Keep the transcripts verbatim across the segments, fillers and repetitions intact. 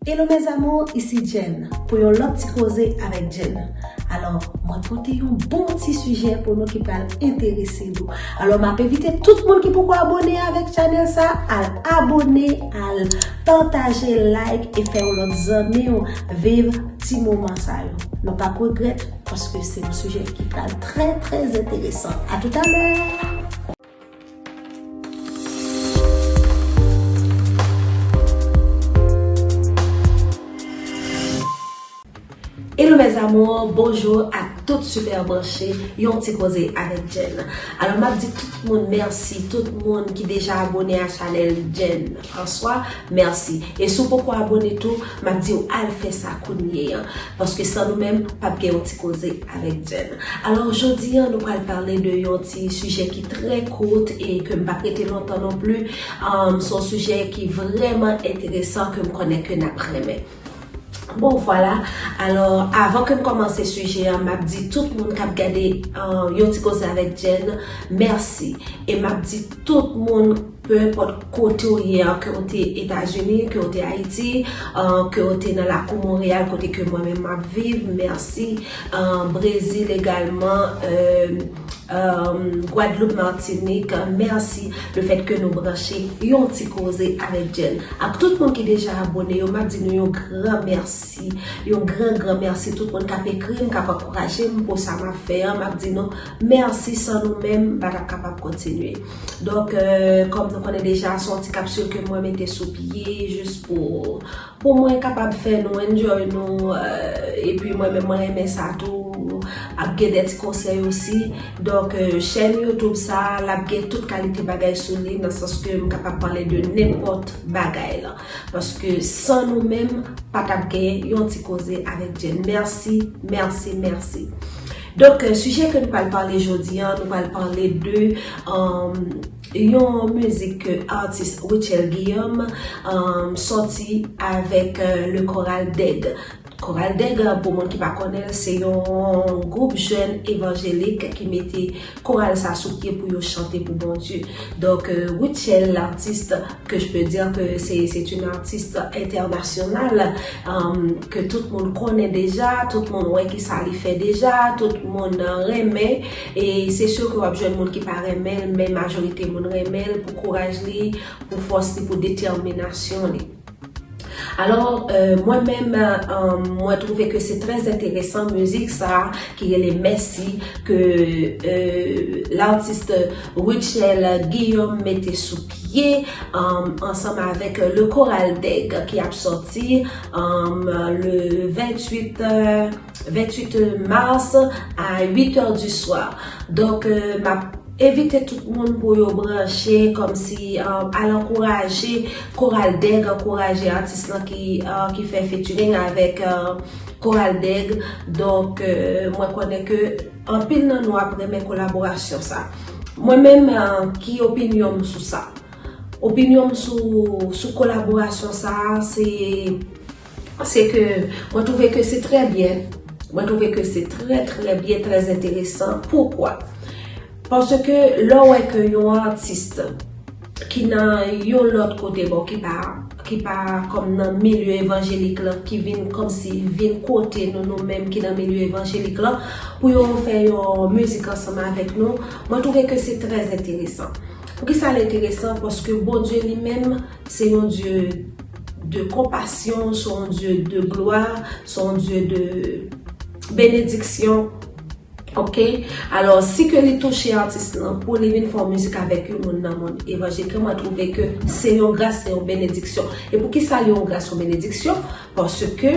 Hello mes amours, isi Jenn pou yon lòt ti koze avèk Jenn. Alò, mwen pote yon bon ti sijè pou nou ki pral enterese nou. Alò, m ap envite tout moun ki poko abone avèk chanèl sa, al abone, al pataje, like e fè yon lòt zanmi w viv ti moman sa yo. Nou p ap regrèt paske se yon sijè ki pral trè, trè enteresan. A toutalè! Hello mes amours, bonjou ak tout sipè branche, yon ti koze avèk Jenn. Alò, m ap di tout moun mèsi, tout moun ki deja abone a chanèl Jenn François, mèsi. E si w poko abone tou, m ap di w al fè sa kounye a, paske san nou menm, p ap gen yon ti koze avèk Jenn. Alò, jodi a, nou pral pale de yon ti sijè ki trè kout e ke m p ap rete lontan non pli. Um, se yon sijè ki vrèman enteresan ke m konnen ke n ap renmen. Bon, vwala. Alò, avan ke m kòmanse sijè a, m ap di tout moun k ap gade, uh, yon ti koze avèk Jenn, mèsi. E m ap di tout moun, pe enpòt kote w ye a, ke w te Etazini, ke w te Ayiti, uh, ke w te nan lakou Monreyal, kote ke mwen menm m ap viv, mèsi. Uh, Brezil egalman, uh, um, Gwadloup, Matinik, mèsi le fèt ke nou branche yon ti koze avèk Jenn. Ak tout moun ki deja abone yo, m ap di nou yon gran mèsi, yon gran, gran mèsi. Tout moun k ap ekri m, k ap ankouraje m pou sa m ap fè an, m ap di nou mèsi, san nou menm, m pa t ap kapab kontinye. Donk, euh, kòm nou konnen deja, se yon ti kapsil ke mwen mete sou pye, jis pou, pou mwen kapab fè nou enjoy nou, euh, epi mwen menm mwen renmen sa tou, ap gen de ti konsèy osi. Donk, euh, chèn YouTube sa, l ap gen tout kalite bagay sou li, nan sans ke m kapab pale de nenpòt bagay la. Paske san nou menm, pa t ap gen yon ti koze avèk Jenn. Mèsi, mèsi, mèsi. Donk, euh, sijè ke nou pral pale jodi a, nou pral pale de, euh, yon mizik ke atis Rutshelle Guillaume, um, sòti avèk, euh, le Koral Dèg. Koral Dèg, pou moun ki pa konnen l, se yon gwoup jèn evanjelik ki mete koral sa sou pye pou yo chante pou Bondye. Donk, euh, Rutshelle, l'artiste, que je peux dire que c'est, c'est une artiste internationale, um, ke tout moun konnen deja, tout moun wè ki sa li fè deja, tout moun, euh, renmen, e se si ke w ap jwenn moun ki pa renmen l, men majorite moun renmen l pou kouraj li, pou fòs li, pou detèminasyon li. Alò, euh, mwen menm, euh, mwen twouve ke se trè enteresan mizik sa, ki rele Mèsi, ke, euh, l'artiste Rutshelle Guillaume mete sou pye, um, ansanm avèk, euh, le Koral Dèg ki ap sòti, um, le venntuit, euh, venntuit mas a uit è di swa. Donk, euh, m ap envite tout moun pou yo branche, kòmsi, euh, al ankouraje Koral Dèg, ankouraje atis lan ki, euh, ki fè featuring avèk, euh, Koral Dèg. Donk, euh, mwen konnen ke anpil nan nou ap renmen kolaborasyon sa. Mwen menm, euh, ki opinyon m sou sa? Opinyon m sou, sou kolaborasyon sa, se, se ke mwen twouve ke se trè byen. Mwen twouve ke se trè, trè byen, trè enteresan. Poukwa? Paske lè w wè ke yon atis ki nan yon lòt kote, bon, ki pa, ki pa kòm nan milye evanjelik lan, ki vin kòmsi vin kote nou, nou menm ki nan milye evanjelik lan, pou yo fè yon mizik ansanm avèk nou, mwen twouve ke se trè enteresan. Poukisa l enteresan? Paske Bondye li menm, se yon Dye de konpasyon, se yon Dye de glwa, se yon Dye de benediksyon. Oke? Alò, si ke li touche atis lan pou li vin fè yon mizik avèk yon moun nan mond evanjelik, mwen twouve ke se yon gras, se yon benediksyon. E poukisa li yon gras, yon benediksyon? Paske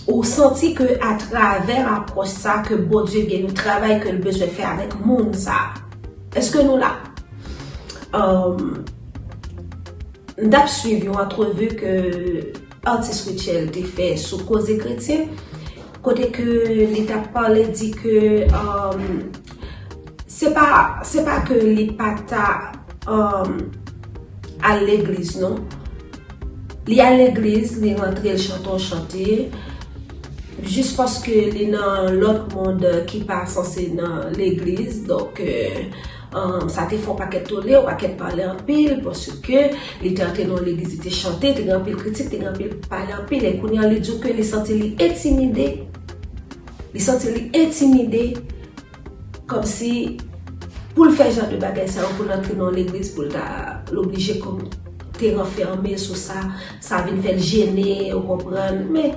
ou santi ke atravè apwòch sa ke Bondye gen yon travay ke l bezwen fè avèk moun sa. Èske nou la? Um, m t ap swiv yon antrevi ke atis Rutshelle te fè sou Koze Kretyen, kote ke li t ap pale di ke, um, se pa, se pa ke li pa ta, um, al legliz, non. Li al legliz, li rantre, l chante yon chante, jis paske li nan lòt mond ki pa sanse nan legliz. Donk, euh, Um, sa te fè yon pakèt tole, yon pakèt pale anpil, paske li te antre nan yon legliz, li te chante, te gen anpil kritik, te gen anpil pale anpil, e kounye a li di w ke li santi li entimide. Li santi li entimide, kòmsi pou l fè jan de bagay sa yo, pou l antre nan yon legliz, pou l ta, l oblije kòm te ranfèmen sou sa, sa vin fè l jene, ou konprann. Men,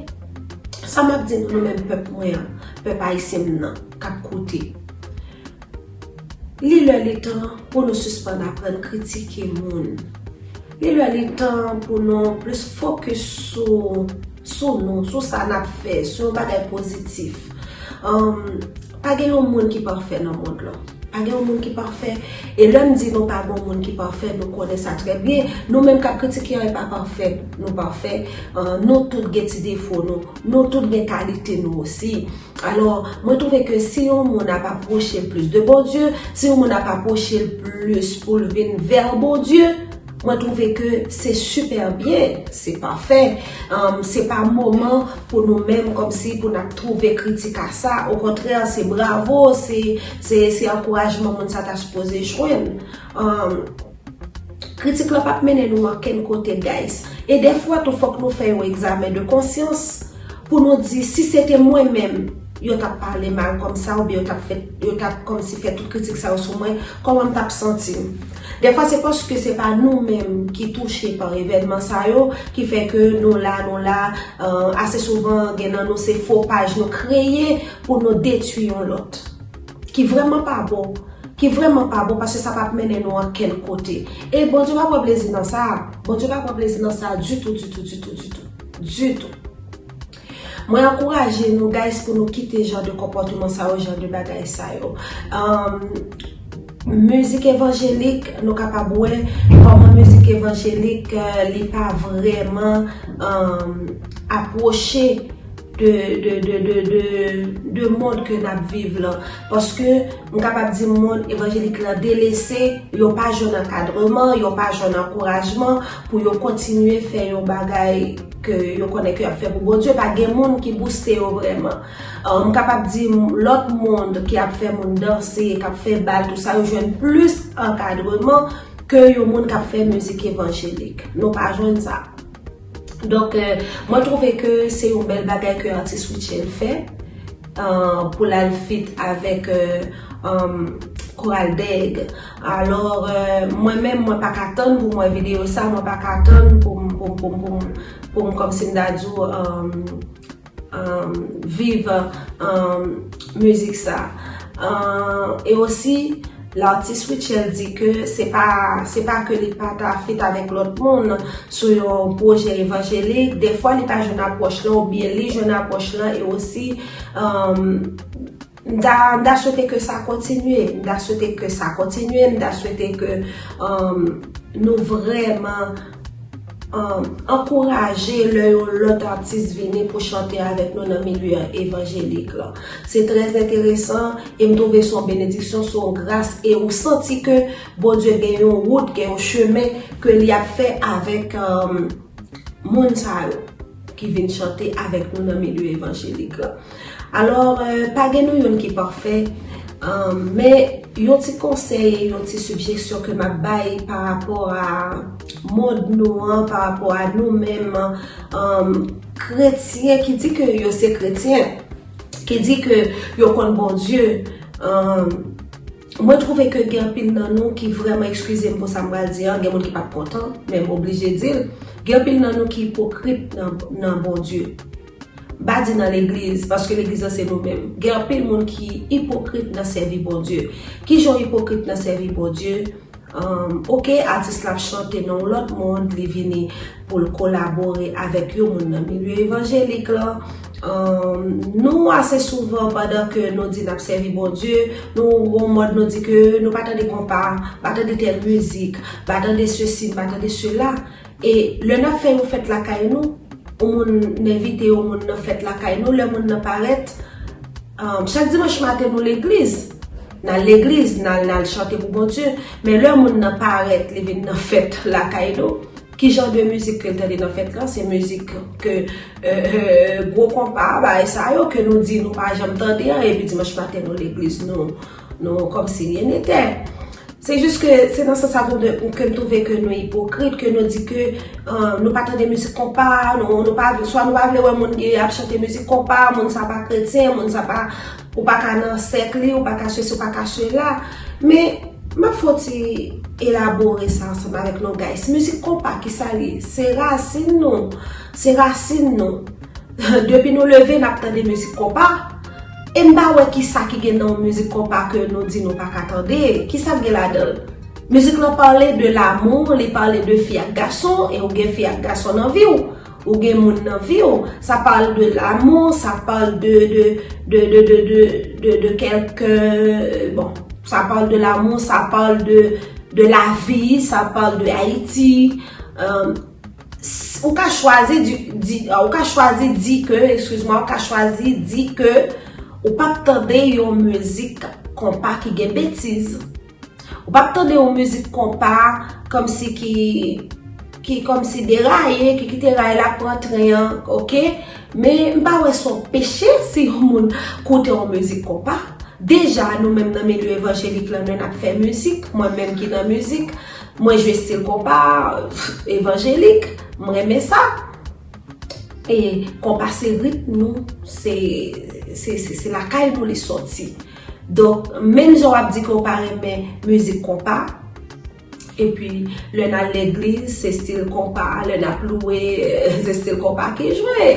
sa m ap di nou, nou menm pèp mwen an, pèp ayisyen m nan, k ap koute. Li lè li tan pou nou sispann aprann kritike moun. Li lè li tan pou nou plis fokis sou, sou nou, sou sa n ap fè, sou yon bagay pozitif. Um, pa gen yon moun ki pafè nan mond lan. Pa gen yon moun ki pafè. E lè m di nou pa gen yon moun ki pafè, nou konnen sa trè byen. Nou menm k ap kritike an, e pa pafè nou pafè. Uh, nou tout gen ti defo nou. Nou tout gen kalite nou osi. Alò, mwen twouve ke si yon moun ap apwoche l plis de Bondye, si yon moun ap apwoche l plis pou l vin vè Bondye, mwen twouve ke se sipè byen, se pafè. Um, se pa moman pou nou menm kòmsi pou n ap twouve kritik a sa. Okontrè, se bravo, se, se, se ankourajman moun sa ta sipoze jwenn. Um, Kritik lan p ap mennen nou ankenn kote, guys. E dèfwa tou, fòk nou fè yon egzamen de konsyans pou nou di, si se te mwen menm, yo t ap pale mal kòmsa, oubyen yo t ap fè, yo t ap kòmsi fè tout kritik sa yo sou mwen, kòman m t ap santi m? Dèfwa se paske se pa nou menm ki touche pa evènman sa yo ki fè ke nou la, nou la, euh, ase souvan gen nan nou se fo paj nou kreye pou nou detwi yon lòt. Ki vrèman pa bon. Ki vrèman pa bon, paske sa p ap mennen nou ankenn kote. E Bondye pa pran plezi nan sa. Bondye pa pran plezi nan sa ditou, ditou, ditou, ditou. Ditou. Mwen ankouraje nou, guys, pou nou kite jan de konpòteman sa yo, jan de bagay sa yo. Um, mizik evanjelik, nou kapab wè kòman mizik evanjelik, euh, li pa vrèman, um, apwoche de, de, de, de, de, de mond ke n ap viv lan. Paske m kapab di mond evanjelik lan delese, yo pa jwenn ankadreman, yo pa jwenn ankourajman pou yo kontinye fè yon bagay ke yo konnen ke y ap fè pou Bondye. Pa gen moun ki bouste yo vrèman. Euh, m kapab di m, lòt mond ki ap fè moun danse, k ap fè bal, tou sa, yo jwenn plis ankadreman ke yon moun k ap fè mizik evanjelik. Nou pa jwenn sa. Donk, euh, mwen twouve ke se yon bèl bagay ke atis Rutshelle fè, euh, pou l al feat avèk, euh, euh, Koral Dèg. Alò, euh, mwen menm, mwen pa ka tann pou m wè videyo sa, mwen pa ka tann pou m, pou m, pou m, pou m, pou m kòmsi m ta di w, euh, um, viv, um, mizik sa. Um, e osi, latis Rutshelle di ke se pa, se pa ke li pa ta feat avèk lòt moun sou yon pwojè evanjelik. Dèfwa, li pa jwenn apwòch lan, oubyen li jwenn apwòch lan, e osi, um, m ta, m ta swete ke sa kontinye, m ta swete ke sa kontinye, m ta swete ke, um, nou vrèman, um, ankouraje lè yon lòt atis vini pou chante avèk nou nan milye evanjelik lan. Se trè enteresan e m twouve se yon benediksyon, se yon gras e ou santi ke Bondye gen yon wout, gen yon chemen ke li ap fè avèk, um, moun sa yo ki vin chante avèk nou nan milye evanjelik lan. Alò, euh, pa gen nou youn ki pafè, euh, men yon ti konsèy, yon ti sijesyon ke m ap bay pa rapò a mond nou an, pa rapò a nou menm, euh, kretyen ki di ke yo se kretyen, ki di ke yo konn Bondye, euh, Mwen twouve ke gen anpil nan nou ki vrèman, eskize m pou sa m pral di an, gen moun ki p ap kontan, men m oblije di l, gen anpil nan nou ki ipokrit nan, nan Bondye. M pa di nan legliz, paske legliz lan se nou menm. Gen anpil moun ki ipokrit nan sèvi Bondye. Kijan w ipokrit nan sèvi Bondye? Um, oke, atis la ap chante nan yon lòt mond, li vini pou l kolabore avèk yon moun nan milye evanjelik lan. Um, nou ase souvan, pandan ke nou di n ap sèvi Bondye, nou gon mòd nou di ke nou pa tande konpa, pa tande tèl mizik, pa tande sesi, pa tande sela. E lè n ap fè yon fèt lakay nou, yon moun envite yon moun nan fèt lakay nou, lè moun nan parèt, um, chak dimanch maten nou legliz, n al legliz, n al, n al chante pou Bondye, men lè moun nan parèt, li vin nan fèt lakay nou, ki jan de mizik ke l tande nan fèt lan? Se mizik ke, euh, euh, gwo konpa, bagay sa yo ke nou di nou pa janm tande an, epi dimanch maten nou legliz, nou, nou kòmsi ryen etè. Se jis ke se nan sans sa ke, ke m twouve ke nou ipokrit, ke nou di ke, euh, nou pa tande mizik konpa, nou, nou pa, swa nou pa vle wè moun ki ap chante mizik konpa, moun sa pa kretyen, moun sa pa, ou pa ka nan sèk li, ou pa ka sesi, ou pa ka sela. Men, m ap fè yon ti elabore sa ansanm avèk nou, guys. Mizik konpa, ki sa li ye? Se rasin nou. Se rasin nou. Depi nou leve, n ap tande mizik konpa. E m pa wè ki sa ki gen nan yon mizik konpa ke nou di nou pa ka tande. Ki sa k gen ladan l? Mizik lan pale de l'amour, li pale de fi ak gason, e ou gen fi ak gason nan vi w. Ou gen moun nan vi w. Ça parle de l'amour, ça parle de, de, de, de, de, de, de, de quelqu'un, bon, ça parle de l'amour, ça parle de, de la vie, ça parle de Haïti. Euh, s- ou ka chwazi di, di, ou ka chwazi di ke, excuse-moi, ou ka chwazi di ke ou p ap tande yon mizik konpa ki gen betiz. Ou p ap tande yon mizik konpa kòmsi ki, ki kòmsi deraye, ki kite ray la pran tren an, oke? Men m pa wè se yon peche si yon moun koute yon mizik konpa. Deja, nou menm nan milye evanjelik lan, nou ap fè mizik. Mwen menm ki nan mizik, mwen jwe stil konpa, evanjelik, m renmen sa. E konpa se ritm nou, se, se, se, se lakay nou li sòti. Donk, menm jan w ap di ke w pa renmen mizik konpa, epi lè n al legliz, se stil konpa, lè n ap louwe, se stil konpa ki jwe.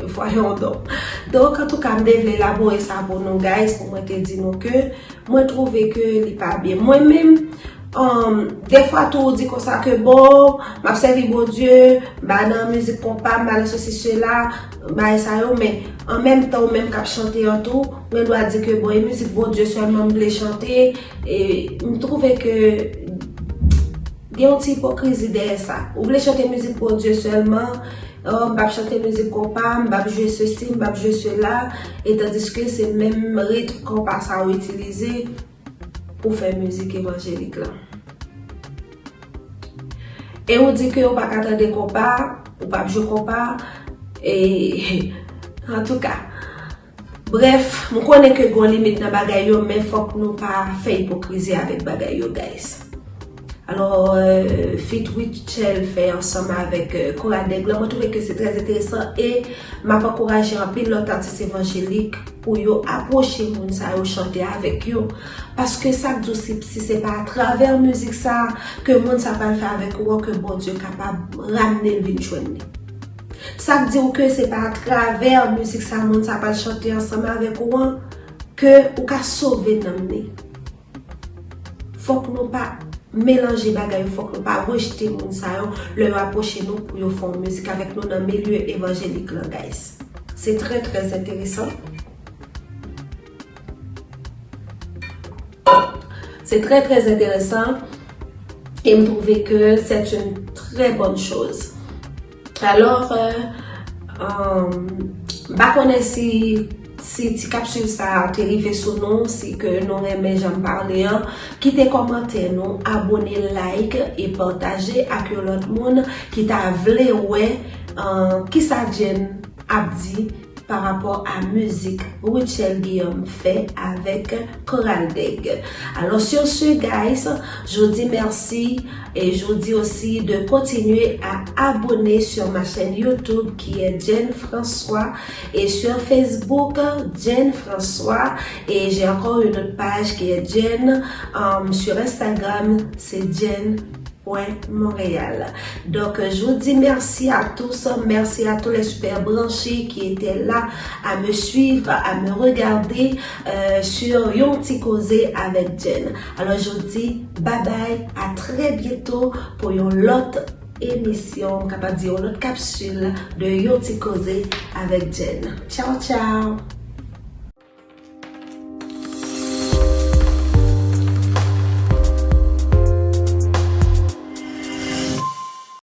Voyons donc. Donk, antouka, m te vle elabore sa pou nou, guys, pou mwen te di nou ke mwen twouve ke li pa byen. Mwen menm, um, defwa tou ou di konsa ke, bon, m ap sèvi Bondye, m pa nan mizik konpa, m pa nan sesi sela, bagay sa yo, men an menm tan ou menm k ap chante an tou, ou gen dwa di ke, bon, e mizik Bondye sèlman m vle chante, e m twouve ke gen yon ti ipokrizi dèyè sa. Ou vle chante mizik Bondye sèlman, oh, m p ap chante mizik konpa, m p ap jwe sesi, m p ap jwe sela, e tandiske se menm ritm konpa sa ou itilize pou fè mizik evanjelik lan. E ou di ke ou pa ka tande konpa, ou p ap jwe konpa, e, antouka. Brèf, m konnen ke gon limit nan bagay yo, men fòk nou pa fè ipokrizi avèk bagay yo, guys. Alò, euh, feat Rutshelle fè ansanm avèk, euh, Koral Dèg lan, mwen twouve ke se trè enteresan e m ap ankouraje anpil lòt atis evanjelik pou yo apwoche moun sa yo, chante avèk yo. Paske sa k di w, si, si se pa atravè mizik sa ke moun sa pral fè avèk ou an ke Bondye kapab ramne l vin jwenn li. Sa k di w ke se pa atravè mizik sa moun sa pral chante ansanm avèk ou an ke ou ka sove nanm li. Fòk nou pa melanje bagay yo, fòk nou pa rejte moun sa yo lè yo apwoche nou pou yo fè yon mizik avèk nou nan milye evanjelik lan, guys. Se trè, trè enteresan. Se trè, trè enteresan. E m twouve ke c'est une très bonne chose. Alò, euh, euh, m pa konnen si, si ti kapsil sa a te rive sou nou, si ke nou renmen jan m pale an, kite kòmantè nou, abone, like e pataje ak yon lòt moun ki ta vle wè, euh, kisa Jane ap di pa rapò a mizik Rutshelle Guillaume fè avèk Koral Dèg. Alors sur ce, guys, je vous dis merci et je vous dis aussi de continuer à abonner sur ma chaîne YouTube qui est Jane François et sur Facebook Jane François et j'ai encore une autre page qui est Jane, euh, sur Instagram, c'est Jane Montréal. Donc, je vous dis merci à tous, merci à tous les super branchés qui étaient là à me suivre, à me regarder, euh, sur Yon Ti Koze avèk Jane. Alors, je vous dis bye bye, à très bientôt pour yon lòt emisyon, m kapab di yon lòt kapsil de Yon Ti Koze avèk Jane. Ciao, ciao!